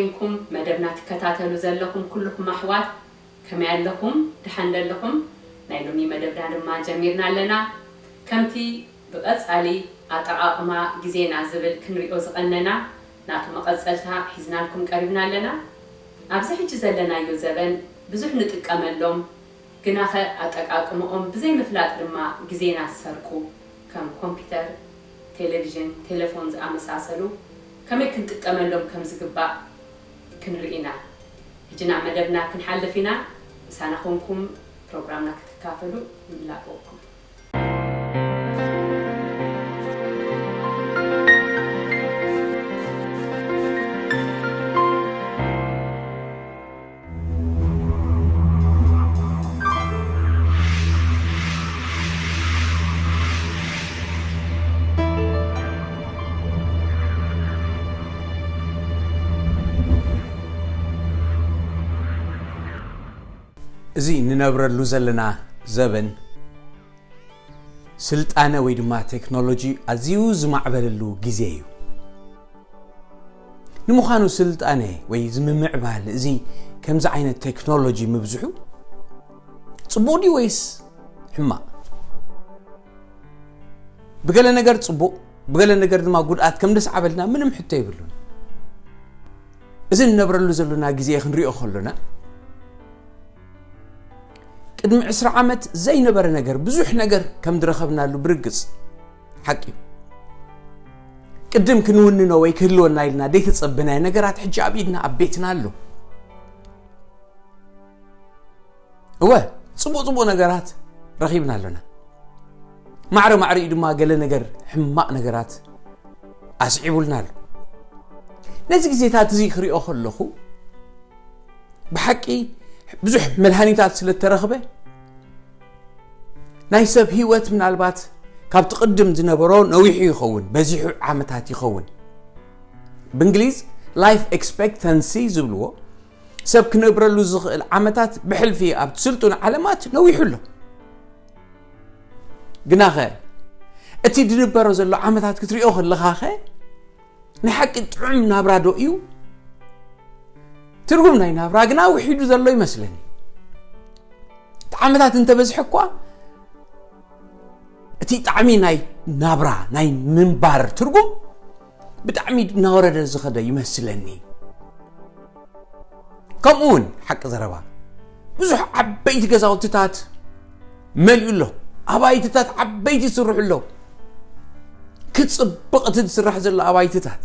ኮንኩም መደብና ትከታተሉ ዘለኹም ኩልኹም ኣሕዋት፣ ከመይ ኣለኹም? ደሓን ዶ ኣለኹም? ናይ ሎሚ መደብና ድማ ጀሚርና ኣለና። ከምቲ ብቐጻሊ ኣጠቓቕማ ግዜና ዝብል ክንሪኦ ዝቐነና ናቱ መቐጸልታ ሒዝናልኩም ቀሪብና ኣለና። ኣብዚ ሕጂ ዘለናዮ ዘበን ብዙሕ ንጥቀመሎም፣ ግናኸ ኣጠቃቅምኦም ብዘይምፍላጥ ድማ ግዜና ዝሰርቁ፣ ከም ኮምፒተር፣ ቴሌቪዥን፣ ቴሌፎን ዝኣመሳሰሉ ከመይ ክንጥቀመሎም ከም ዝግባእ ክንርኢ ኢና። ሕጂ ናብ መደብና ክንሓልፍ ኢና። ምሳና ኮንኩም ፕሮግራምና ክትካፈሉ ንላበወኩም። እዚ ንነብረሉ ዘለና ዘበን ስልጣነ ወይ ድማ ቴክኖሎጂ ኣዝዩ ዝማዕበለሉ ግዜ እዩ። ንምዃኑ ስልጣነ ወይ ዝምምዕባል እዚ ከምዚ ዓይነት ቴክኖሎጂ ምብዝሑ ጽቡቕ ድዩ ወይስ ሕማቕ? ብገለ ነገር ጽቡቕ፣ ብገለ ነገር ድማ ጉድኣት ከም ደስዓበልና ምንም ሕቶ የብሉን። እዚ ንነብረሉ ዘሎና ግዜ ክንሪኦ ከሎና፣ ቅድሚ ዕስራ ዓመት ዘይነበረ ነገር፣ ብዙሕ ነገር ከም ዝረኸብናሉ ብርግጽ ሓቂ እዩ። ቅድም ክንውንኖ ወይ ክህልወና ኢልና ዘይተጸበናዮ ነገራት ሕጂ ኣብ ኢድና፣ ኣብ ቤትና ኣሎ። እወ፣ ጽቡቕ ጽቡቕ ነገራት ረኺብና ኣሎና። ማዕረ ማዕሪኡ ድማ ገለ ነገር፣ ሕማቕ ነገራት ኣስዒቡልና ኣሎ። ነዚ ግዜታት እዚ ክሪኦ ከለኹ፣ ብሓቂ ብዙሕ መድሃኒታት ስለ እተረኽበ፣ ናይ ሰብ ህይወት ምናልባት ካብቲ ቅድም ዝነበሮ ነዊሑ ይኸውን፣ በዚሑ ዓመታት ይኸውን። ብእንግሊዝ ላይፍ ኤክስፔክታንሲ ዝብልዎ፣ ሰብ ክነብረሉ ዝኽእል ዓመታት ብሕልፊ ኣብቲ ስልጡን ዓለማት ነዊሑ ኣሎ። ግናኸ እቲ ዝንበሮ ዘሎ ዓመታት ክትሪኦ ከለኻኸ ናይ ሓቂ ጥዑም ናብራ ዶ እዩ? ትርጉም ናይ ናብራ ግና ውሒዱ ዘሎ ይመስለኒ። እቲ ዓመታት እንተበዝሐ እኳ፣ እቲ ጣዕሚ ናይ ናብራ፣ ናይ ምንባር ትርጉም ብጣዕሚ እናወረደ ዝኸደ ይመስለኒ። ከምኡ እውን፣ ሓቂ ዘረባ፣ ብዙሕ ዓበይቲ ገዛውትታት መሊኡ ኣሎ። ኣባይትታት ዓበይቲ ይስርሑ ኣለዉ። ክጽብቕ እቲ ዝስራሕ ዘሎ ኣባይትታት።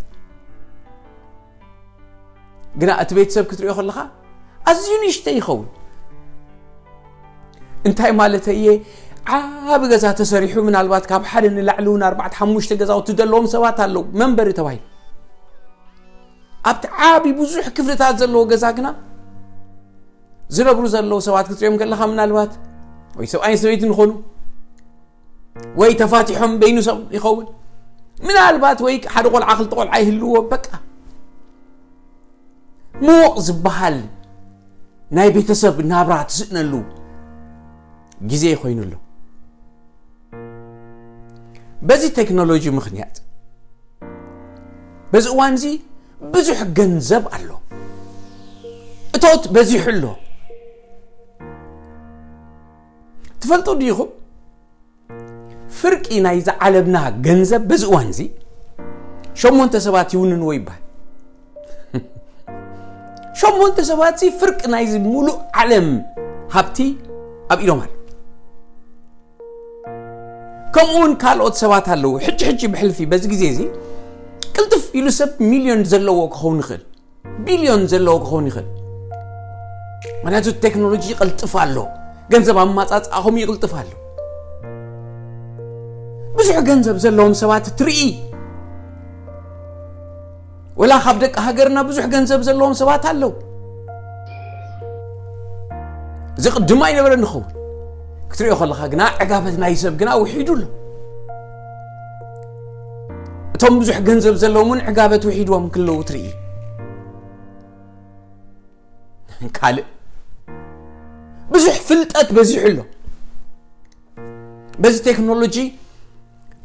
ግና እቲ ቤተሰብ ክትሪኦ ከለኻ ኣዝዩ ንእሽተይ ይኸውን። እንታይ ማለተይ እየ? ዓቢ ገዛ ተሰሪሑ፣ ምናልባት ካብ ሓደ ንላዕሊ እውን ኣርባዕተ ሓሙሽተ ገዛውቲ ዘለዎም ሰባት ኣለዉ፣ መንበሪ ተባሂሉ። ኣብቲ ዓቢ ብዙሕ ክፍልታት ዘለዎ ገዛ ግና ዝነብሩ ዘለዉ ሰባት ክትሪኦም ከለኻ፣ ምናልባት ወይ ሰብኣይን ሰበይትን ይኾኑ፣ ወይ ተፋቲሖም በይኑ ሰብ ይኸውን፣ ምናልባት ወይ ሓደ ቆልዓ ክልተ ቆልዓ ይህልዎ። በቃ ምዉቕ ዝበሃል ናይ ቤተሰብ ናብራ ትስእነሉ ግዜ ኮይኑ ኣሎ። በዚ ቴክኖሎጂ ምኽንያት በዚ እዋን እዚ ብዙሕ ገንዘብ ኣሎ፣ እቶት በዚሑ ኣሎ። ትፈልጡ ዲኹም? ፍርቂ ናይዚ ዓለምና ገንዘብ በዚ እዋን እዚ ሸሞንተ ሰባት ይውንንዎ ይበሃል። ሸሞንተ ሰባት እዚ ፍርቂ ናይዚ ሙሉእ ዓለም ሃብቲ ኣብ ኢዶም ኣሎ። ከምኡ እውን ካልኦት ሰባት ኣለዉ። ሕጂ ሕጂ ብሕልፊ በዚ ግዜ እዚ ቅልጥፍ ኢሉ ሰብ ሚልዮን ዘለዎ ክኸውን ይኽእል፣ ቢልዮን ዘለዎ ክኸውን ይኽእል። ምክንያቱ ቴክኖሎጂ ይቕልጥፍ ኣሎ፣ ገንዘብ ኣማጻጽኣ ከምኡ ይቕልጥፍ ኣሎ። ብዙሕ ገንዘብ ዘለዎም ሰባት ትርኢ፣ ወላ ካብ ደቂ ሃገርና ብዙሕ ገንዘብ ዘለዎም ሰባት ኣለዉ። እዚ ቅድም ኣይነበረን ንኸውን። ክትሪኦ ከለኻ ግና ዕጋበት ናይ ሰብ ግና ውሒዱ ኣሎ። እቶም ብዙሕ ገንዘብ ዘለዎም እውን ዕጋበት ውሒድዎም ክለዉ ትርኢ። ካልእ ብዙሕ ፍልጠት በዚሑ ኣሎ። በዚ ቴክኖሎጂ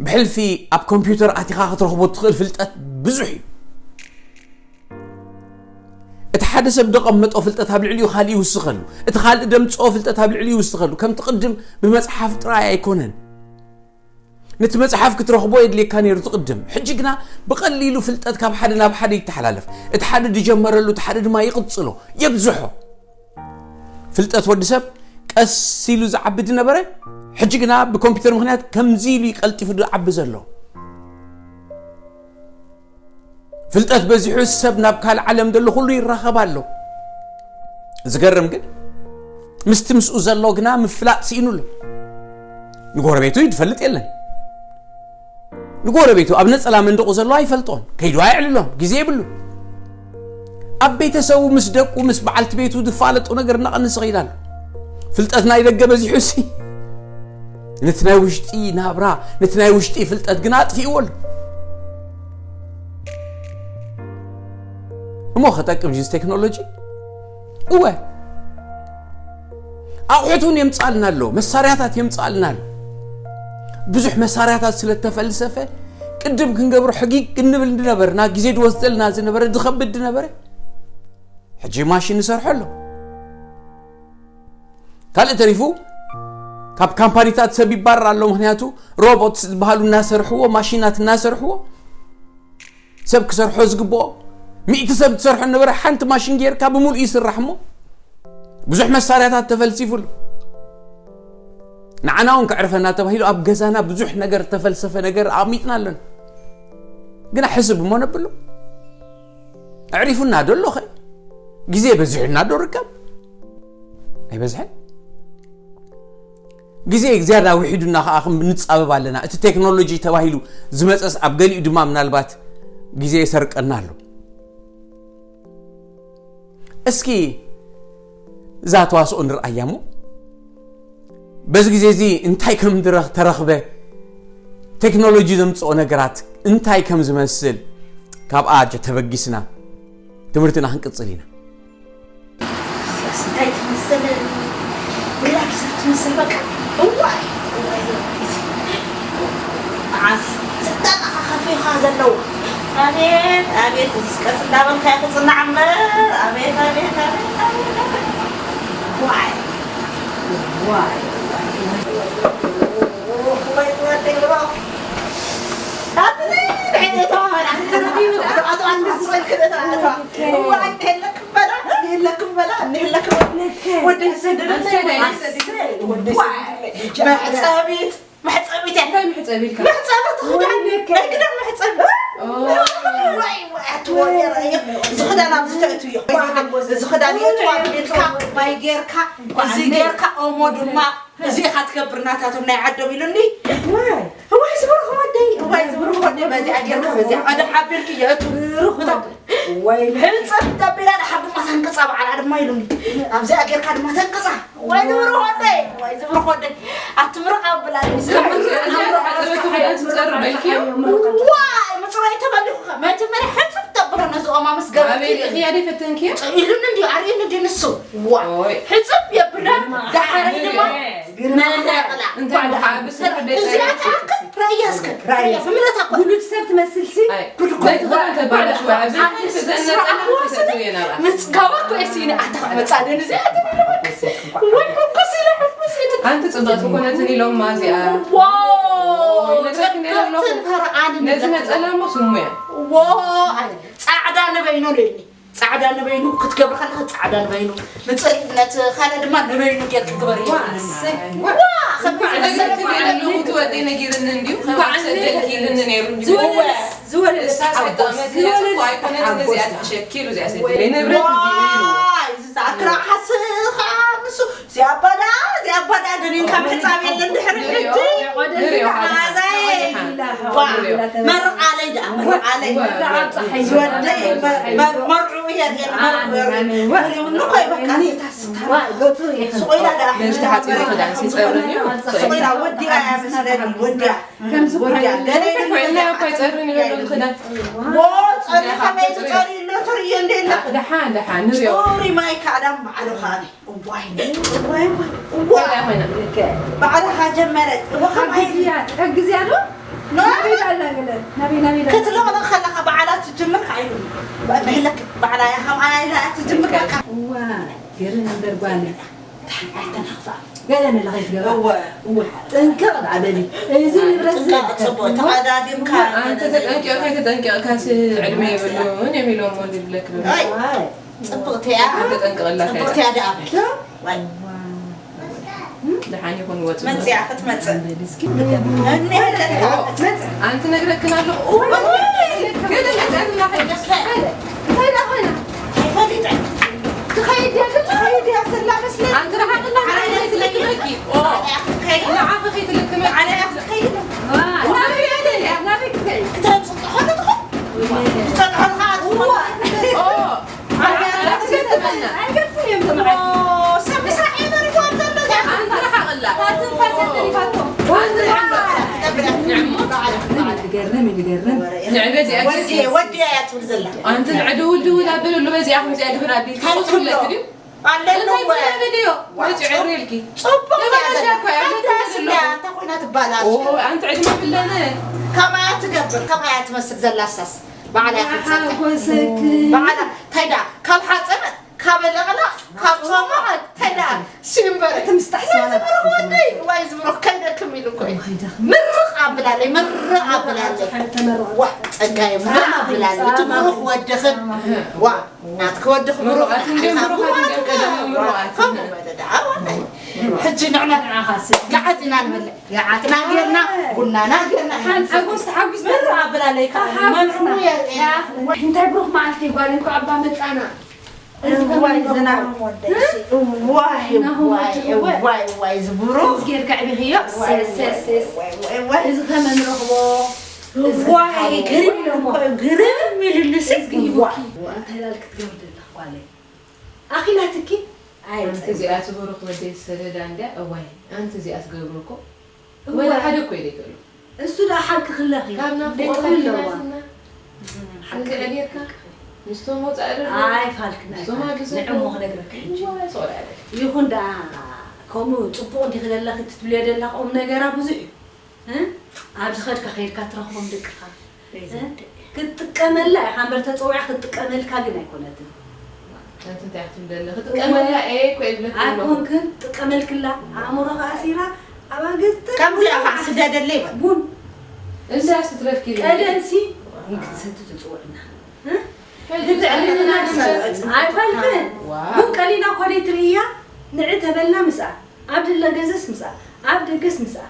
ብሕልፊ ኣብ ኮምፒውተር ኣቲኻ ክትረኽቦ ትኽእል ፍልጠት ብዙሕ እዩ። ሓደ ሰብ ደቐመጦ ፍልጠት ኣብ ልዕሊኡ ካልእ ይውስኸሉ፣ እቲ ካልእ ደምጽኦ ፍልጠት ኣብ ልዕሊኡ ይውስኸሉ። ከምቲ ቅድም ብመጽሓፍ ጥራይ ኣይኮነን። ነቲ መጽሓፍ ክትረኽቦ የድልየካ ነይሩ ትቕድም። ሕጂ ግና ብቐሊሉ ፍልጠት ካብ ሓደ ናብ ሓደ ይተሓላለፍ። እቲ ሓደ ዝጀመረሉ፣ እቲ ሓደ ድማ ይቕጽሎ፣ የብዝሖ። ፍልጠት ወዲ ሰብ ቀስ ኢሉ ዝዓቢ ዝነበረ፣ ሕጂ ግና ብኮምፒውተር ምኽንያት ከምዚ ኢሉ ይቀልጢፉ ዝዓቢ ዘሎ። ፍልጠት በዚሑ ሰብ ናብ ካልእ ዓለም ዘሎ ኩሉ ይራኸብ ኣሎ። ዝገርም ግን ምስቲ ምስኡ ዘሎ ግና ምፍላጥ ስኢኑ ኣሎ። ንጎረቤቱ ይፈልጥ የለን። ንጎረቤቱ ኣብ ነጸላ መንደቑ ዘሎ ኣይፈልጦን፣ ከይዱ ኣየዕልሎን፣ ግዜ የብሉን። ኣብ ቤተሰቡ ምስ ደቁ ምስ በዓልቲ ቤቱ ዝፋለጡ ነገር እናቐነሰ ይኸይድ ኣሎ። ፍልጠት ናይ ደገ በዚሑ ሲ ነቲ ናይ ውሽጢ ናብራ፣ ነቲ ናይ ውሽጢ ፍልጠት ግና ኣጥፊእዎ ኣሎ። እሞ ከጠቅም ድዩ እዚ ቴክኖሎጂ? እወ። ኣቑሑት እውን የምጻልና ኣሎ፣ መሳርያታት የምጻልና ኣሎ። ብዙሕ መሳርያታት ስለ ተፈልሰፈ ቅድም ክንገብሮ ሕጊግ እንብል ዝነበርና፣ ግዜ ዝወስደልና ዝነበረ፣ ዝኸብድ ዝነበረ፣ ሕጂ ማሽን ንሰርሖ ኣሎ። ካልእ ተሪፉ ካብ ካምፓኒታት ሰብ ይባረር ኣሎ። ምኽንያቱ ሮቦት ዝበሃሉ እናሰርሕዎ፣ ማሽናት እናሰርሕዎ፣ ሰብ ክሰርሖ ዝግብኦ ሚእቲ ሰብ ዝሰርሖ ነበረ ሓንቲ ማሽን ጌርካ ብምሉእ ይስራሕ። እሞ ብዙሕ መሳርያታት ተፈልሲፉሉ። ንዓና እውን ከዕርፈና ተባሂሉ ኣብ ገዛና ብዙሕ ነገር ተፈልሰፈ ነገር ኣቕሚጥና ኣለና። ግና ሕስብ እሞ ነብሎ። ኣዕሪፉና ዶ ኣሎ ኸ? ግዜ በዚሑና ዶ ርከብ? ኣይበዝሐን። ግዜ ዝያዳ ውሒዱና ከኣ ከም ንጻበብ ኣለና። እቲ ቴክኖሎጂ ተባሂሉ ዝመጸስ ኣብ ገሊኡ ድማ ምናልባት ግዜ ይሰርቀና ኣሎ። እስኪ እዛ ተዋስኦ ንርኣያ እሞ በዚ ግዜ እዚ እንታይ ከም ድረ-፣ ተረኽበ፣ ቴክኖሎጂ ዘምጽኦ ነገራት እንታይ ከም ዝመስል ካብኣ ጀ-፣ ተበጊስና ትምህርትና ክንቅጽል ኢና። እንታይ ትመስል? ሪላክስ ትመስል በቃ። እዋይ፣ እዋይ፣ እዋይ። መዓስ ስልጣንኻ ከፊኻ ዘለዉ። ኣቤት፣ ኣቤት፣ ዝስቀስ እንዳበልካ ይኽጽናዕ እምበር። ኣቤት፣ ኣቤት፣ ኣቤት፣ ኣቤት፣ ኣቤት። ዋይ፣ ዋይ፣ ዋይ፣ ዋይ፣ ዋይ፣ ዋይ፣ ዋይ። ኣቲ ንሕን እተዋህበላ፣ ኣቲ ተረዲኑ፣ ኣቶ፣ ኣቶ፣ ኣቶ፣ ኣቶ፣ ኣቶ፣ እዋ፣ እንሄለክም በላ፣ እንሄለክም በላ፣ እንሄለክም በላ። ወደይ ሰደደለይ፣ ወደይ ሰደደለይ፣ ወደይ ሰደደለይ። መሕጸቢት፣ መሕጸቢት እያ። እንታይ መሕጸቢ ኢልካ? መሕጸቢ እቲ ክዳን፣ ናይ ክዳን መሕጸቢ። ኦ። ዋይ፣ ዋይ፣ ኣቲ ወደይ ረኣዮ። እዚ ክዳን ኣብዚ ተእትዮ። እዚ ክዳን የእትዋ፣ ቤትካ፣ ማይ ጌርካ፣ እዚ ጌርካ፣ ኦሞ ድማ እዚኻ ትገብር ናታቶም ናይ ዓዶም ኢሉኒ። እዋይ። እዋይ ዝብርኽ ወደይ፣ እዋይ ዝብርኽ ወደይ፣ በዚኣ ጌርካ፣ በዚኣ ቀደሕ ኣቢልኪ የእቱ። ብሩኽ ወደይ። እዋይ። ሕጽብ ተቢላ ደሓር ድማ ተንቅጻ፣ በዓላ ድማ ኢሉኒ። ኣብዚኣ ጌርካ ድማ ተንቅጻ። እዋይ ዝብርኽ ወደይ፣ እዋይ ዝብርኽ ወደይ። ኣቲ ምርቕ ኣብላ። እዚኣ ሓጸበቱ ከይዳ ትጸሪ በልክዮ? እዋይ፣ ምጽራይ ተበሊኹ። መጀመርያ ሕጽብ ተብሎ ነዚ ኦማ ምስ ገበርኪ ኣበይ ኢኺ? ኣደይ ፈተንክዮ? ኢሉኒ እንድዩ፣ ኣርእዩኒ እንድዩ ንሱ። ዋ። ኦይ። ሕጽብ የብላ፣ ደሓር ድማ ግርማ። መለቕላ። እንታይ ደኣ? ብስሩ ደይ እዚኣ ጸይቂ። ተኣክል፣ ረእያ እስከ። ረእያ። ረእያ፣ ብምለታ እኮ። ውሉድ ሰብ ትመስልሲ። ኣይ። ጉድ እኮ። በይ፣ ትኾን ተባለሽ፣ ወይ ኣብዚ ኣነ ተዘነጠ ስራሕ ወስደ። ተሰጥዮ ናብኣ። ምጽጋባ እኮ እየ ሲኒ ኣታ መጻደን እዚኣ ትብሎ። ወይ ሕጉስ ኢለ፣ ሕጉስ ኢለ። ኣንቲ ጽብቕቲ ኮነትን ኢሎማ እዚኣ። ዋው፣ ወይ፣ ነግረኪ ነይረ ኣለኹ። ጽብቕትን ፈርቓንን ነዚ ነጸላ እሞ ስሙ እያ። ዋው፣ ኣይ፣ ጻዕዳ ንበይኑ ኢሉኒ። ጻዕዳ ንበይኑ ክትገብሪ ከለኻ ጻዕዳ ንበይኑ፣ ንጽል-፣ ነቲ ካልእ ድማ ንበይኑ ጌርኪ ግበሪ። ዋ፣ እሰይ። ዋ፣ ዋ፣ ከመይ እንኳዕ ዝመሰለ ነግርኪ በዓል። ኣለኹ፣ እቲ ወደይ ነጊርኒ እንድዩ፣ እንኳዕ ከምኣ ክሰደልኪ ኢልኒ ነይሩ እንድዩ። ዝወለደ፣ እወ። ዝወለደ እሳ ሓጎስ፣ ሰይጣን መኪና ዝወለደ እኮ ኣይኮነትን፣ ሓጎስ። እዚኣ ትሕሸኪ ኢሉ፣ እዚኣ ሰደለይ። ንብረት እንድዩ ኢሉ። ዋይ፣ እዚ ዝኣክላ ሓስኻ ንሱ፣ እዚኣ ኣባዳ፣ እዚኣ ኣባዳ ደኒንካ ምሕጻብ የለን ድሕሪ ንሪኦ፣ ሕጂ። ንሪኦ፣ ሓደ መዓዛይ። ሓደ ዋ፣ ንሪኦ። መርዓለይ ደኣ፣ መርዓለይ። ዋ፣ ዝወደይ፣ መ-፣ መ-፣ መርዑ እየ፣ መርዑ እየ። ኣሜን፣ ኣሜን። ዋ። ንሪኦ፣ ንኮይ በቃ፣ ኣሜን። ስታ፣ ስታ። ዋ፣ ገጹ ይኸ-፣ ስቕ ኢላ ደኣ፣ ነዚ ተሓጺቡ ክዳን ሲጸርኒ እዩ። ስቕ ኢላ ወዲኣ እያ መስለኒ፣ ወዲኣ። ከምዚ ወዲኣ። ገለ ኮይና እኮ ኣይጸርኒ ይበሉ ክዳን። ዎ፣ ጸሪ ከመይ ትጸሪ ኣሎ፣ ትርእዮ እንደ ኣለኺ። ደሓን፣ ደሓን፣ ንሪኦ። ጾሪ ማይ ካዕዳም ባዕሉ ኻኒ። እዋይ፣ እዋይ፣ እዋይ፣ እዋ። እንታይ ኮይና? ልክዕ። ባዕልኻ ጀመረት። እዋ፣ ከመይ? ትሕግዝያ፣ ትሕግዝያ ዶ? ኖ። ናበይ ኣላ ገለ? ናበይ፣ ናበይ ኣላ? ክትልቕልቕ ከለኻ ባዕላ ትጅምር ካዓ ኢሉ። ባ-፣ ብህለክ። ባዕላ እያ ከምኣ ኢላ እያ ትጅምር በቃ። እዋ፣ ገርም እምበር ጓለይ። ኣይተናኽፋ። ገለ መለ ከይትገብራ። እወ። እወ፣ ጥንቅቕ ደኣ በሊ። እዚ ንብረት እዚ ጽቡቕ ተቐዳዲምካ ኣንተ ተጠንቂቕካ ኣይተጠንቂቕካስ ዕድመ የብሉን እዮም ኢሎሞ እንዲ ዝብለኪ ዘሎ። ኣይ፣ ኣይ። ጽብቕቲ እያ። ተጠንቅቕላ ጽብቕቲ እያ ደኣ በል። ዶ? ዋይ። ደሓን ይኹን ወጽእ። መጽያ ክትመጽእ። እስኪ እኔ ደልካ። ኣንቲ ነግረክን ኣለኹ። እዋይ፣ ገለ መጽኣትና ከይደ። እንታይ ደኣ ኮይና? ኣይፈሊጠ። ትኸይድ እያ፣ ትኸይድ እያ ዘላ መስለኒ። ኣንቲ ረሓቕላ፣ ዓለያ ትለክመኪ። ኦ። ዓለያ ክትከይድ። ንዓኺ ከይትልክመኪ። ዓለያ ክትከይድ። ዋ፣ ናበይ እያ ደልያ? ናበይ ክትከይድ? ክተጽጥሖ ትኾን? ክተጥሖ ትኾን? ኦ። ኣንቲ ንዕዱ ውልድ ውል ኣበለሉ በዚኣ ከምዚኣ ግብር ኣቢልኪ ትፈልኪ ድዩ? ኣለሉ እንታይ እኮ እያ በልዮ? ወጭ ዕር ኢልኪ። ጽቡቕ ተበላሽ እያ እኮ እያ፣ ለካ እንዳ ስጋ እንዳ ኮይና ትባላሽ። ኦ፣ ኣንቲ ዕድመ ብለነ። ከማያ ትገብር፣ ከማያ ትመስል ዘላ ሳስ። ባዕላ እያ ክትሰጥሕ። ሓጎሰኪ። ባዕላ፣ እንታይ ደኣ፣ ካብ ሓጽን፣ ካብ ለቕለቕ፣ ካብ ጾማቕ፣ እንታይ ደኣ፣ ሲምበር። እቲ ምስጣሕ ዋይ፣ ሰዋላ ዝብሩኽ ወደይ፣ ዋይ፣ ዝብሩኽ ከይደክም ኢሉ እኮ እዩ። ከይደክም። ምርቕ ኣብላለይ፣ ምርቕ ኣብላለይ። ተመረቕ። ዋ፣ ጸጋየ፣ ምርቕ ኣብላለይ። እቲ ብሩኽ ወድኽን፣ ዋ፣ ናትኪ ወድኽ ምሩቓት እንድዮም፣ ምሩቓት እንድዮም፣ ቀደም ምሩቓት። ከምኡ በለ ደኣ፣ ዋይ። ሕጂ ንዕና ንዓኻስ ገዓት ኢና ንበልዕ። ገዓትና ጌርና፣ ቡናና ጌርና። ሓን ሓጎስ ተሓጒስና። ምርቕ ኣብላለይ ከዓ። ሓጎስና። መምርሑ የርእየና። እንታይ ብሩኽ መዓልቲ ጓል እንኳዕ እባ መጻና። እዚ ዋይ፣ ከመይ ዝናም ይኸውን? ወደይ፣ እሲ፣ ዋይ፣ ናሆም ዋይ፣ ወድኹም፣ ዋይ። ዋይ፣ ዋይ፣ ዝብሩ። እዚ ጌርካ ዕቢኽዮ? ዋይ፣ ሰስ፣ ሰስ፣ ሰስ። ዋይ፣ ዋይ፣ ዋይ። እዚ ከመይ ንረኽቦ? እዚ ዋይ፣ ከመይ ግርም ንረኽቦ? እኮ፣ ግርም ኢሉልሲ። እዚ ሂቡኪ። ዋይ፣ ዋይ። እንታይ ላል ክትገብር ዘለኽ ጓለይ? ኣኺላትኪ? ኣይ፣ ኣንቲ እዚኣ ትብሩኽ ወደይ ሰደዳ እንድያ። እዋይ፣ ኣንቲ እዚኣ ትገብሩ እኮ። እዋይ። ወላ ሓደ እኮ ኢለ ይክእሉ። እሱ ደኣ ሓቂ ክለኺ ካብ ናፍቆት ደቂ ኣለዋ። ኣኪላትና ሓቂ እንድዒ ጌርካ፣ ምስቶም ወጻኢ ዘለዉ፣ ኣይፋልክን፣ ምስቶም ኣይፋልክን። ኣብዘለዉ። ንዕሞ ክነግረካ ሕጂ። እዋ፣ ሶሪ ኣለ። ይኹን ደኣ፣ ከምኡ ጽቡቕ እንዲኺ ዘለኺ ትብልዮ ዘለኺ ቁም ነገራ ብዙሕ እዩ። እ? ኣብ ዝኸድካ ከይድካ ትረኽቦም ደቅኻ። እ? ክትጥቀመላ ኢኻ እምበር ተጸዊዓ ክትጥቀመልካ ግን ኣይኮነትን። ኣንቲ እንታይ ክትብል ደለ? ክጥቀመላ እየ እኮ እየ ዝብለኪ ዘለኹ። ኣይኮንክን፣ ጥቀመልክላ፣ ኣእምሮኻ ኣሲራ፣ ኣብ ኣገዝተ ከምዚኣ ኸዓ ስደደለይ በል። ቡን። እዛ ስትረፍኪ ቀደምሲ ቡን ክትሰቲ ትጽውዕና። እ? ሕጂ ግድዕ ትጸልእና ኣለና እምበር። ኣይፈልጥን። ዋው። ቡን ቀሊላ እኳ ደይ ትርእያ፣ ንዒ ተበልና ምስኣ፣ ኣብ ድለ ገዘስ ምስኣ፣ ኣብ ደገስ ምስኣ።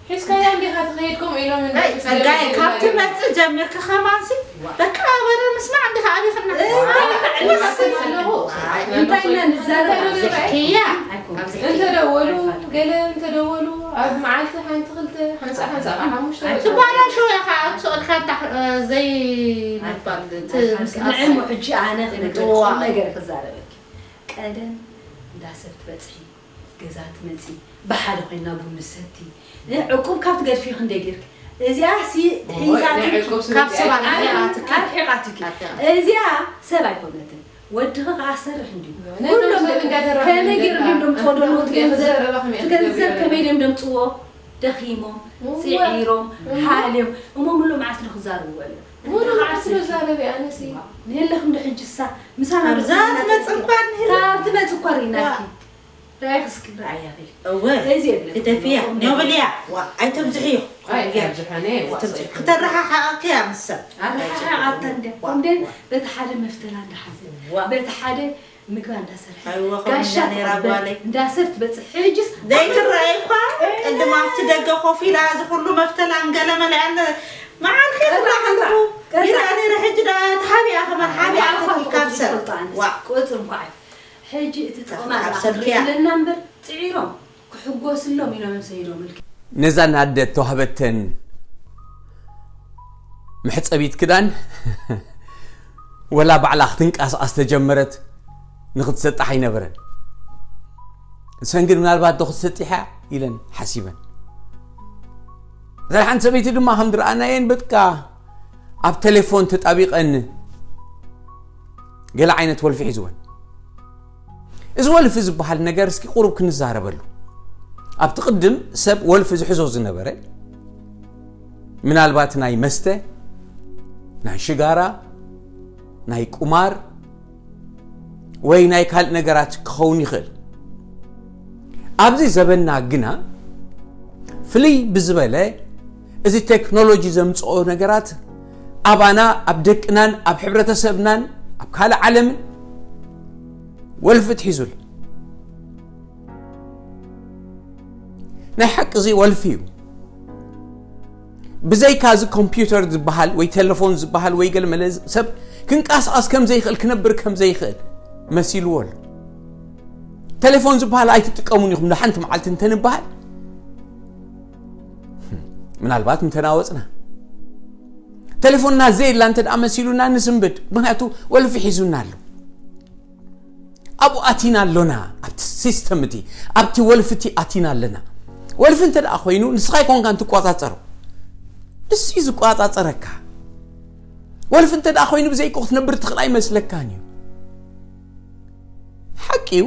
ሒዝካያ እንዲኻ ትኸይድ፣ ከምኡ ኢሎም እንዲ ናይ ክትገብር ጸጋይ፣ ይኽእሉ ካብ እዮም። ትመጽእ ጀሚርካ ከማንሲ፣ በቃ፣ ወረ ምስማዕ እንዲኻ ኣቢኽና። እ፣ እንታይ ኢልና ንዛረብ? እንታይ ኢልና ንዛረብ? እንታይ ኢልና ንዛረብ? ዘሕክያ። ኣይኮን። እንተደወሉ፣ ገለ እንተደወሉ፣ ኣብ መዓልቲ ሓንቲ ክልተ፣ ሓንሳእ ሓንሳእ ከዓ ሓሙሽተ ኣይኮን። ትባላሾ ኢኻ፣ ኣብ ስቕልካ እንዳ፣ እ፣ ዘይምባል፣ እቲ ምስ ንዕሞ ሕጂ ኣነ ክነግረኪ እዋ። ቁም ነገር ክዛረበኪ። ቀደም እንዳ ሰብ ትበጽሒ፣ ገዛ ትመጺ፣ ብሓደ ኮይና ቡን ንሰቲ። እ፣ ዕቁብ ካብ ትገድፊ ክንደይ ጌርኪ? እዚኣ ሲ ኦሆ፣ ሒዛትኪ ናይ ዕቁብ ስለ ካብ ሰብ እዚኣ ኣርሒቓትኪ። ኣርሒቓትኪ። ኣርሒቓትኪ። እዚኣ ሰብ ኣይኮነትን። ወድኺ ከኣ ሰርሕ እንድዩ። ነቶም ኩሎም ሰብ ደቂ እንዳደረኽና ከመይ ገይሮም ነደርካ። ድዮም ደምጽዎ ደለዉ እቲ ገንዘብ? ክዘረባ ከመይ እቲ ገንዘብ ክትገብሪ ከመይ ድዮም ደምጽዎ? ደኺሞም፣ እወ። ጽዒሮም፣ እወ። ሓልዮም። እሞ ሙሉእ መዓልቲ ዶ ክዛረቡ ውዕሉ? ሙሉእ መዓልቲ ዶ ክዛረብ እየ ኣነሲ? የለኽን ዶ ሕጅሳ? ምሳና ኣብዛ ዶ ትመጽእ እኳ እንሄለ። ካብ ትመጽእ እኳ ርኢናኪ። ዋ። ራእይኺ እስኪ ረኣያ በሊ። እወ፣ እዚ የብለኪ ግደፍያ፣ እኮ። ኖበልያ፣ ዋ፣ ኣይተብዝሕዮ። ኣይ፣ ኣይተብዝሖ፣ ነ፣ ዋ፣ ኣይተብዝሖ። ሰይፉ። ክተረሓሓቐኪ እያ ምስ ሰብ። ኣረሓሓቓታ እንድያ። ዋ፣ ከምደን ዋ። በቲ ሓደ መፍተላ እንዳሓዘ፣ ዋ። በቲ ሓደ ምግባ እንዳሰርሐ፣ ኣይዋ፣ ከምኡ ጋሻ እንዳ ነይራ ትቕበል፣ ጓለይ። እንዳ ሰብ ትበጽሕ። ሕጅስ ዘይትረኣይ እኳ፣ እ፣ ቅድም ኣብቲ ደገ ኮፍ ኢላ፣ እዚ ኩሉ መፍተላን ገለመለያን መዓልከ ቅራ፣ ትብላ ቅራ፣ ከለኹ፣ ቅራ። ይርኣ ነይረ። ሕጂ ደኣ ተሓቢኣ ከማን ሓቢኣ ኣነ ትብሊ ካብ ሰብ። ይፈልጣ ኣነስ ዋ። ቁጽሪ እንኳ ሕጂ እቲ ጥቕማ ካብ ዳኣ ሰልክያ። ክርእየለና እምበር፣ ጽዒሮም ክሕጎስሎም ኢሎም እዮም ሰይዶምልኪ። ነዛ ኣደ እተዋህበተን መሕጸቢት ክዳን ወላ ባዕላ ክትንቀሳቐስ ተጀመረት ንኽትሰጣሕ ኣይነበረን። ንሰን ግን ምናልባት ዶ ክትሰጢሓ ኢለን ሓሲበን። እተን ሓንቲ ሰበይቲ ድማ ከም ዝረኣናየን በቃ ኣብ ቴሌፎን ተጣቢቐን ገለ ዓይነት ወልፊ ሒዝወን። እዚ ወልፊ ዝበሃል ነገር እስኪ ቁሩብ ክንዛረበሉ። ኣብቲ ቅድም ሰብ ወልፊ ዝሕዞ ዝነበረ ምናልባት ናይ መስተ፣ ናይ ሽጋራ፣ ናይ ቁማር ወይ ናይ ካልእ ነገራት ክኸውን ይኽእል። ኣብዚ ዘበንና ግና ፍልይ ብዝበለ እዚ ቴክኖሎጂ ዘምጽኦ ነገራት ኣባና፣ ኣብ ደቅናን ኣብ ሕብረተሰብናን ኣብ ካልእ ዓለምን ወልፊ ትሒዙል። ናይ ሓቂ እዚ ወልፊ እዩ። ብዘይካ እዚ ኮምፒውተር ዝበሃል ወይ ቴሌፎን ዝበሃል ወይ ገለ መለ ሰብ ክንቀሳቐስ ከም ዘይኽእል፣ ክነብር ከም ዘይኽእል መሲልዎ ኣሎ። ቴሌፎን ዝበሃል ኣይትጥቀሙን ኢኹም ንሓንቲ መዓልቲ እንተንበሃል፣ ምናልባት ምተናወጽና። ቴሌፎንና ዘየላ እንተ ደኣ መሲሉና ንስንብድ፣ ምኽንያቱ ወልፊ ሒዙና ኣሎ። ኣብኡ ኣቲና ኣሎና፣ ኣብቲ ሲስተም እቲ፣ ኣብቲ ወልፊ እቲ ኣቲና ኣለና። ወልፊ እንተ ደኣ ኮይኑ ንስኻ ኣይኮንካን ትቆጻጸሮ፣ ንሱ እዩ ዝቆጻጸረካ። ወልፊ እንተ ደኣ ኮይኑ ብዘይኮ ክትነብር ትኽእል ኣይመስለካን እዩ። ሓቂ እዩ።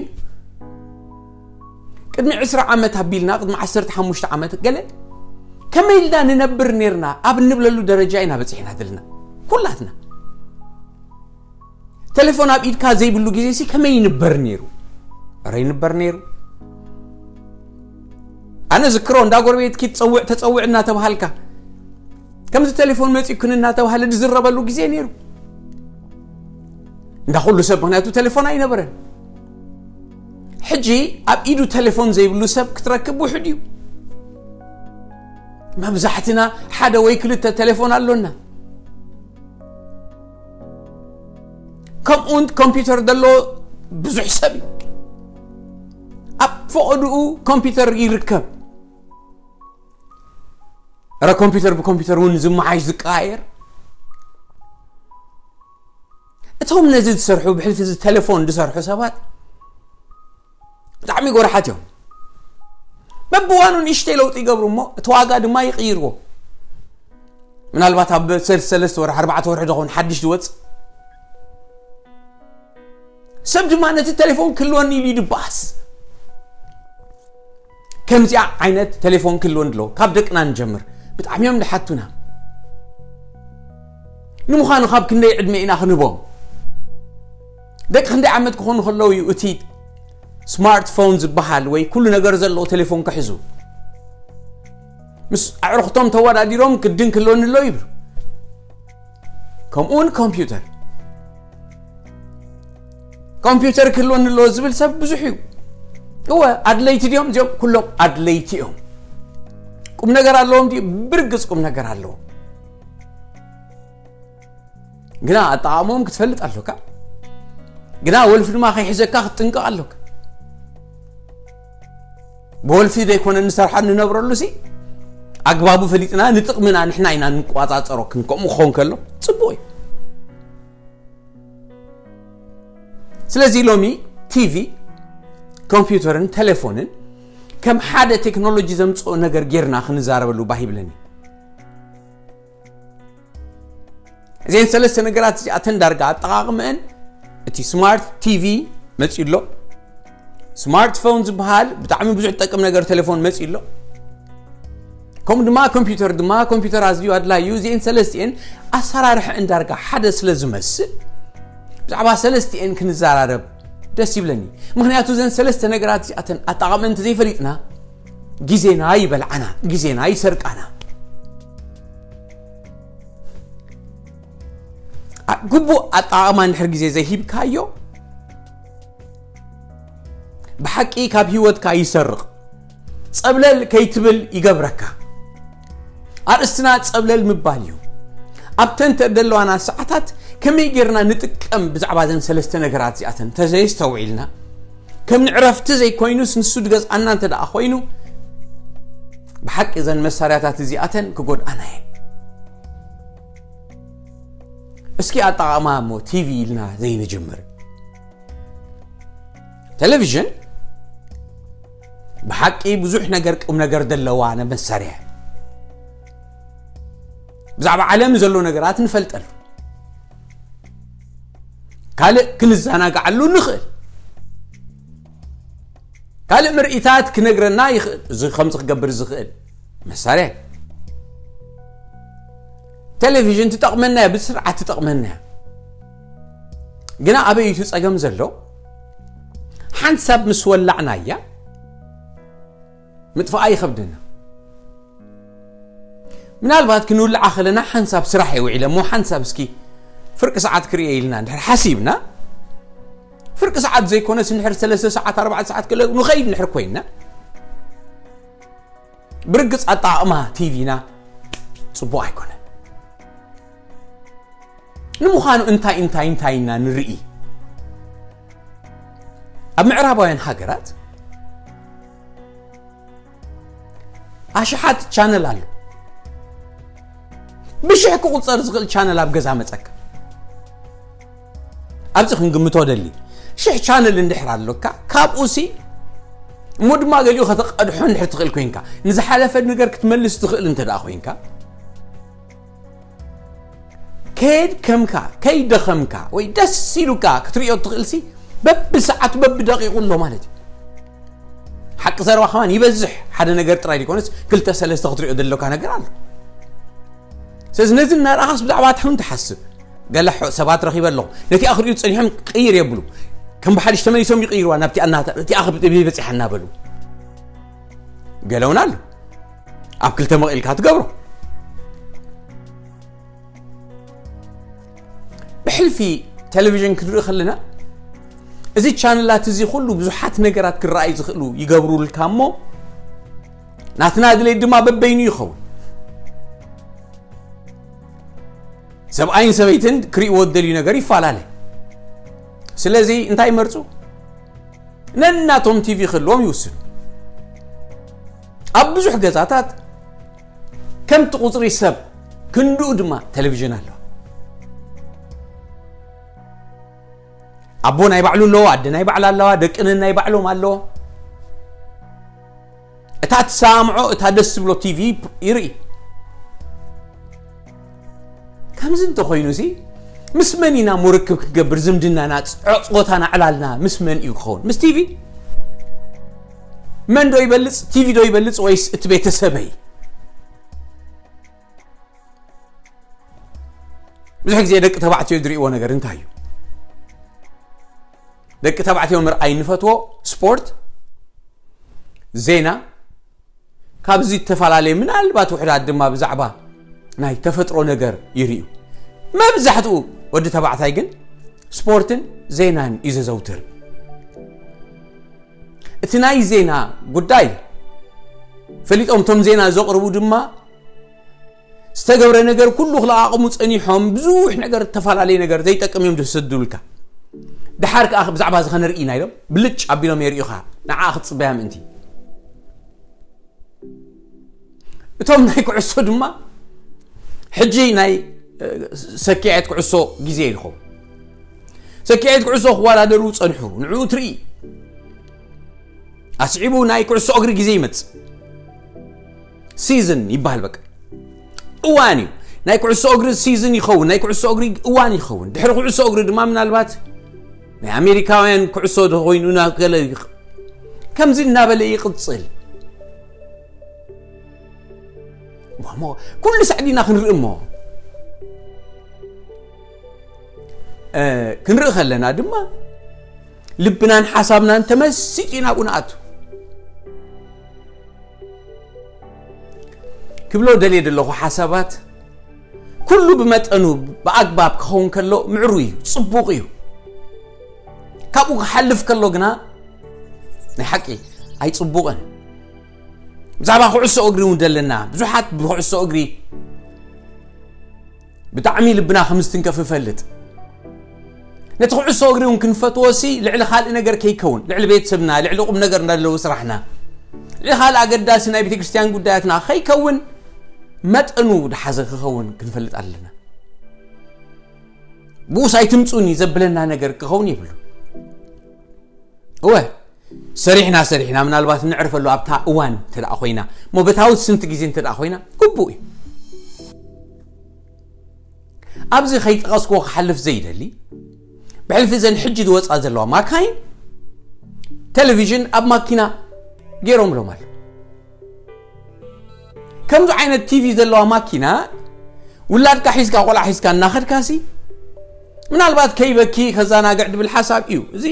ቅድሚ ዕስራ ዓመት ኣቢልና፣ ቅድሚ ዓሰርተ ሓሙሽተ ዓመት ገለ ከመይ ኢልና ንነብር ኔርና ኣብ እንብለሉ ደረጃ ኢና በጺሕና ዘለና ኩላትና። ቴሌፎን ኣብ ኢድካ ዘይብሉ ግዜ ሲ ከመይ ይንበር ነይሩ? ኧረ ይንበር ነይሩ። ኣነ ዝክሮ እንዳ ጎረቤትኪ ትጸውዕ ተጸውዕ እናተባሃልካ ከምዚ ቴሌፎን መጺእኩን እናተባሃለ ዝዝረበሉ ግዜ ነይሩ። እንዳ ኩሉ ሰብ፣ ምኽንያቱ ቴሌፎን ኣይነበረን። ሕጂ ኣብ ኢዱ ቴሌፎን ዘይብሉ ሰብ ክትረክብ ውሑድ እዩ። መብዛሕትና ሓደ ወይ ክልተ ቴሌፎን ኣሎና። ከምኡውን ኮምፒውተር ዘሎ ብዙሕ ሰብ እዩ። ኣብ ፈቐድኡ ኮምፒውተር ይርከብ። ረ ኮምፒውተር ብኮምፒውተር እውን ዝመሓይሽ ዝቀያየር። እቶም ነዚ ዝሰርሑ፣ ብሕልፊ እዚ ቴሌፎን ዝሰርሑ ሰባት ብጣዕሚ ጎርሓት እዮም። በብዋኑ ንእሽተይ ለውጢ ይገብሩ እሞ እቲ ዋጋ ድማ ይቕይርዎ። ምናልባት ኣብ ሰለስተ ሰለስተ ወርሒ፣ ኣርባዕተ ወርሒ ዝኸውን ሓድሽ ዝወጽእ። ሰብ ድማ ነቲ ቴሌፎን ክህልወኒ ኢሉ ይድባስ። ከምዚኣ ዓይነት ቴሌፎን ክህልወኒ ኣለዎ። ካብ ደቅና ንጀምር። ብጣዕሚ እዮም ዝሓቱና። ንምዃኑ ካብ ክንደይ ዕድመ ኢና ክንህቦም? ደቂ ክንደይ ዓመት ክኾኑ ከለዉ እዩ እቲ ስማርትፎን ዝበሃል ወይ ኩሉ ነገር ዘለዎ ቴሌፎን ክሕዙ? ምስ ኣዕሩኽቶም ተወዳዲሮም ግድን ክህልወኒ ኣሎ ይብሉ። ከምኡውን ኮምፒውተር፣ ኮምፒውተር ክህልወኒ ኣሎ ዝብል ሰብ ብዙሕ እዩ። እወ፣ ኣድለይቲ ድዮም? እዚኦም ኩሎም ኣድለይቲ እዮም። ቁም ነገር ኣለዎም ድዩ? ብርግጽ ቁም ነገር ኣለዎም። ግና ኣጠቓቕምኦም ክትፈልጥ ኣሎካ። ግና ወልፊ ድማ ከይሕዘካ ክትጥንቀቕ ኣሎካ። ብወልፊ ዘይኮነ ንሰርሓ ንነብረሉ ሲ ኣግባቡ ፈሊጥና ንጥቕምና ንሕና ኢና ንቋጻጸሮ። ክን-፣ ከምኡ ክኸውን ከሎ ጽቡቕ እዩ። ስለዚ ሎሚ ቲቪ፣ ኮምፒውተርን ቴሌፎንን ከም ሓደ ቴክኖሎጂ ዘምጽኦ ነገር ጌርና ክንዛረበሉ ባህ ይብለኒ። እዘን ሰለስተ ነገራት እዚኣተን ዳርጋ ኣጠቓቕመአን፣ እቲ ስማርት ቲቪ መጺኡ ኣሎ። ስማርትፎን ዝበሃል ብጣዕሚ ብዙሕ ዝጠቅም ነገር ቴሌፎን መጺኡ ኣሎ። ከምኡ ድማ ኮምፒውተር ድማ፣ ኮምፒውተር ኣዝዩ ኣድላዩ። እዚአን ሰለስቲአን ኣሰራርሐአን ዳርጋ ሓደ ስለ ዝመስል ብዛዕባ ሰለስቲአን ክንዘራረብ ደስ ይብለኒ። ምኽንያቱ እዘን ሰለስተ ነገራት እዚኣተን ኣጠቓቕመን እንተዘይፈሊጥና ግዜና ይበልዓና፣ ግዜና ይሰርቃና። ኣ-፣ ግቡእ ኣጠቓቕማ እንድሕር ግዜ ዘይሂብካዮ፣ ብሓቂ ካብ ህይወትካ ይሰርቕ። ጸብለል ከይትብል ይገብረካ። ኣርእስትና ጸብለል ምባል እዩ። ኣብተን ተደለዋና ሰዓታት ከመይ ጌርና ንጥቀም ብዛዕባ እዘን ሰለስተ ነገራት እዚኣተን እንተዘየስተውዒልና፣ ከም ንዕረፍቲ ዘይኮይኑስ ንሱ ድገዝኣና እንተ ደኣ ኮይኑ፣ ብሓቂ እዘን መሳርያታት እዚኣተን ክጎድኣና እየን። እስኪ ኣጠቓቕማ እሞ ቲቪ ኢልና ዘይንጅምር። ቴሌቪዥን ብሓቂ ብዙሕ ነገር ቁም ነገር ዘለዋ ነ መሳርያ። ብዛዕባ ዓለም ዘሎ ነገራት ንፈልጠሉ። ካልእ ክንዘናግዓሉ ንኽእል። ካልእ ምርኢታት ክነግረና ይኽእል። እዚ ከምዚ ክገብር ዝኽእል መሳርያ እዩ። ቴሌቪዥን ትጠቕመና እያ፣ ብስርዓት ትጠቕመና እያ። ግና ኣበይ እዩ እቲ ጸገም ዘሎ? ሓንሳብ ምስ ወላዕናያ ምጥፋኣ ይኸብደና። ምናልባት ክንውልዓ ከለና ሓንሳብ ስራሕ እየ ውዒለ እሞ ሓንሳብ እስኪ ፍርቂ ሰዓት ክርእየ ኢልና እንድሕር ሓሲብና፣ ፍርቂ ሰዓት ዘይኮነስ እንድሕር ሰለስተ ሰዓት፣ ኣርባዕተ ሰዓት ከለ ንኸይድ እንድሕር ኮይንና፣ ብርግጽ ኣጠቓቕማ ቲቪና ጽቡቕ ኣይኮነን። ንምዃኑ እንታይ እንታይ እንታይ ኢና ንርኢ? ኣብ ምዕራባውያን ሃገራት ኣሽሓት ቻነል ኣሎ። ብሽሕ ክቑጸር ዝኽእል ቻነል ኣብ ገዛ መጸካ። ኣብዚ ክንግምቶ ደሊ ሽሕ ቻነል እንድሕር ኣሎካ፣ ካብኡ ሲ እሞ ድማ ገሊኡ ከተቐድሖ እንድሕር ትኽእል ኮይንካ፣ ንዝሓለፈ ነገር ክትመልስ ትኽእል እንተ ደኣ ኮይንካ፣ ከየድከምካ፣ ከይደኸምካ ወይ ደስ ኢሉካ ክትርእዮ ትኽእልሲ በብሰዓቱ በብደቂቑ ኣሎ ማለት እዩ። ሓቂ ዘረባ ከማን ይበዝሕ፣ ሓደ ነገር ጥራይ ዘይኮነስ ክልተ ሰለስተ ክትርእዮ ዘለካ ነገር ኣሎ። ስለዚ ነዚ እናረኣኻስ ብዛዕባ እቲ እውን ትሓስብ። ገለ ሕ-፣ ሰባት ረኺበ ኣለኹ፣ ነቲኣ ክርእዩ ጸኒሖም ቅይር የብሉ፣ ከም ብሓድሽ ተመሊሶም ይቕይርዋ ናብቲ ኣናታ-፣ እቲኣ ክብ-፣ በጺሓ እናበሉ ገለ እውን ኣሎ። ኣብ ክልተ መቒልካ ትገብሮ። ብሕልፊ ቴሌቪዥን ክንርኢ ከለና፣ እዚ ቻነላት እዚ ኩሉ ብዙሓት ነገራት ክረኣዩ ዝኽእሉ ይገብሩልካ እሞ፣ ናትና ድሌት ድማ በበይኑ ይኸውን። ሰብኣይን ሰበይትን ክርእይዎ ዝደልዩ ነገር ይፈላለ። ስለዚ እንታይ ይመርጹ? ነናቶም ቲቪ ክህልዎም ይውስኑ። ኣብ ብዙሕ ገዛታት ከምቲ ቁጽሪ ሰብ ክንድኡ ድማ ቴሌቪዥን ኣለዋ። ኣቦ ናይ ባዕሉ ኣለዎ፣ ኣደ ናይ ባዕላ ኣለዋ፣ ደቂ ነናይ ባዕሎም ኣለዎ። እታ ትሰማምዖ፣ እታ ደስ ትብሎ ቲቪ ይርኢ። ከምዚ እንተኾይኑ ሲ ምስ መን ኢና ርክብ ክንገብር? ዝምድናና፣ ጾታና፣ ዕላልና ምስ መን እዩ ክኸውን? ምስ ቲቪ? መን ዶ ይበልጽ? ቲቪ ዶ ይበልጽ ወይስ እቲ ቤተሰበይ? ብዙሕ ግዜ ደቂ ተባዕትዮ ዝርእይዎ ነገር እንታይ እዩ? ደቂ ተባዕትዮ ምርኣይ እንፈትዎ ስፖርት፣ ዜና፣ ካብዚ እተፈላለየ ምናልባት ውሑዳት ድማ ብዛዕባ ናይ ተፈጥሮ ነገር ይርእዩ። መብዛሕትኡ ወዲ ተባዕታይ ግን ስፖርትን ዜናን እዩ ዘዘውትር። እቲ ናይ ዜና ጉዳይ ፈሊጦም እቶም ዜና ዘቕርቡ ድማ ዝተገብረ ነገር ኩሉ ክለቓቕሙ ጸኒሖም፣ ብዙሕ ነገር፣ እተፈላለየ ነገር ዘይጠቅም እዮም ዝሰዱልካ። ደሓር ከኣ ብዛዕባ እዚ ከነርኢ ኢና ኢሎም ብልጭ ኣቢሎም የርእዩኻ፣ ንዓኣ ክትጽበያ ምእንቲ። እቶም ናይ ኩዕሶ ድማ ሕጂ ናይ፣ እ፣ ሰኪዐት ኩዕሶ ግዜ እዩ ዝኸውን። ሰኪዐት ኩዕሶ ክወዳደሩ ጸንሑ፣ ንዕኡ ትርኢ። ኣስዒቡ ናይ ኩዕሶ እግሪ ግዜ ይመጽእ። ሲዝን ይበሃል በቃ። እዋን እዩ። ናይ ኩዕሶ እግሪ ሲዝን ይኸውን፣ ናይ ኩዕሶ እግሪ እዋን ይኸውን። ድሕሪ ኩዕሶ እግሪ ድማ ምናልባት ናይ ኣሜሪካውያን ኩዕሶ ዶ ኮይኑ ናብ ገለ ይኽ-፣ ከምዚ እናበለ ይቕጽል። እሞ ኩሉ ሳዕ ዲና ክንርኢ እሞ፣ እ፣ ክንርኢ ከለና ድማ ልብናን ሓሳብናን ተመሲጡ ኢና ኣብኡ ንኣቱ። ክብሎ ደልየ ዘለኹ ሓሳባት ኩሉ ብመጠኑ ብኣግባብ ክኸውን ከሎ ምዕሩይ እዩ፣ ጽቡቕ እዩ። ካብኡ ክሓልፍ ከሎ ግና ናይ ሓቂ ኣይጽቡቕን። ብዛዕባ ኩዕሶ እግሪ እውን ዘለና ብዙሓት ብኩዕሶ እግሪ ብጣዕሚ ልብና ከም ዝትንከፍ እፈልጥ። ነቲ ኩዕሶ እግሪ እውን ክንፈትዎ ሲ ልዕሊ ካልእ ነገር ከይከውን፣ ልዕሊ ቤተሰብና፣ ልዕሊ ቁም ነገር እንዳለዎ ስራሕና፣ ልዕሊ ካልእ ኣገዳሲ ናይ ቤተክርስትያን ጉዳያትና ከይከውን መጠኑ ድሓዘ ክኸውን ክንፈልጥ ኣለና። ብኡስ ኣይትምጹኒ ዘብለና ነገር ክኸውን የብሉ። እወ፣ ሰሪሕና ሰሪሕና ምናልባት ንዕርፈሉ ኣብታ እዋን እንተ ደኣ ኮይና፣ እሞ በታ ውስንቲ ግዜ እንተ ደኣ ኮይና ግቡእ እዩ። ኣብዚ ከይጠቐስክዎ ክሓልፍ ዘይደሊ፣ ብሕልፊ እዘን ሕጂ ዝወጻ ዘለዋ ማካይን ቴሌቪዥን ኣብ ማኪና ገይሮምሎም ኣሎ። ከምዚ ዓይነት ቲቪ ዘለዋ ማኪና ውላድካ ሒዝካ ቆልዓ ሒዝካ እናኸድካሲ ምናልባት ከይበኪ ከዛናግዕ ድብል ሓሳብ እዩ እዚ።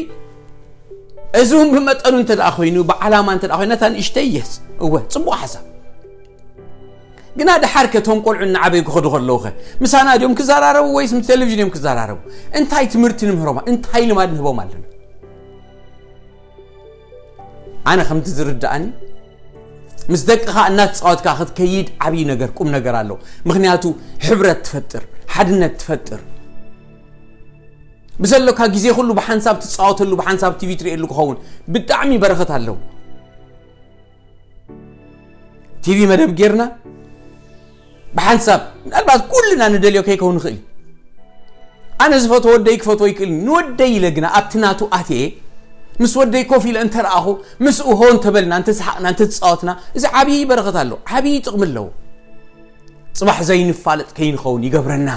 እዚ እውን ብመጠኑ እንተ ደኣ ኮይኑ፣ ብዓላማ እንተ ደኣ ኮይኑ፣ ነታ ንእሽተይ የስ እወ ጽቡቕ ሓሳብ። ግና ድሓር ከቶም ቆልዑ እናዓበዩ ክኸዱ ከለዉ ኸ ምሳና ድዮም ክዘራረቡ ወይስ ምስ ቴሌቪዥን እዮም ክዘራረቡ? እንታይ ትምህርቲ ንምህሮም? እንታይ ልማድ ንህቦም ኣለና? ኣነ ከምቲ ዝርድኣኒ፣ ምስ ደቅኻ እናተጻወትካ ክትከይድ ዓብዪ ነገር፣ ቁም ነገር ኣለዎ። ምኽንያቱ ሕብረት ትፈጥር፣ ሓድነት ትፈጥር። ብዘሎካ ግዜ ኩሉ ብሓንሳብ ትጻወተሉ፣ ብሓንሳብ ቲቪ ትርእየሉ ክኸውን ብጣዕሚ በረኸት ኣለዎ። ቲቪ መደብ ጌርና ብሓንሳብ፣ ምናልባት ኩልና ንደልዮ ከይከውን ንኽእል እዩ። ኣነ ዝፈትዎ ወደይ ክፈትዎ ይክእል፣ ንወደይ ኢለ ግና ኣብቲ ናቱ ኣትየ ምስ ወደይ ኮፍ ኢለ እንተረኣኹ፣ ምስኡ ሆ እንተበልና፣ እንተሰሓቕና፣ እንተተጻወትና፣ እዚ ዓብዪ በረኸት ኣለዎ፣ ዓብዪ ጥቕሚ ኣለዎ። ጽባሕ ዘይንፋለጥ ከይንኸውን ይገብረና።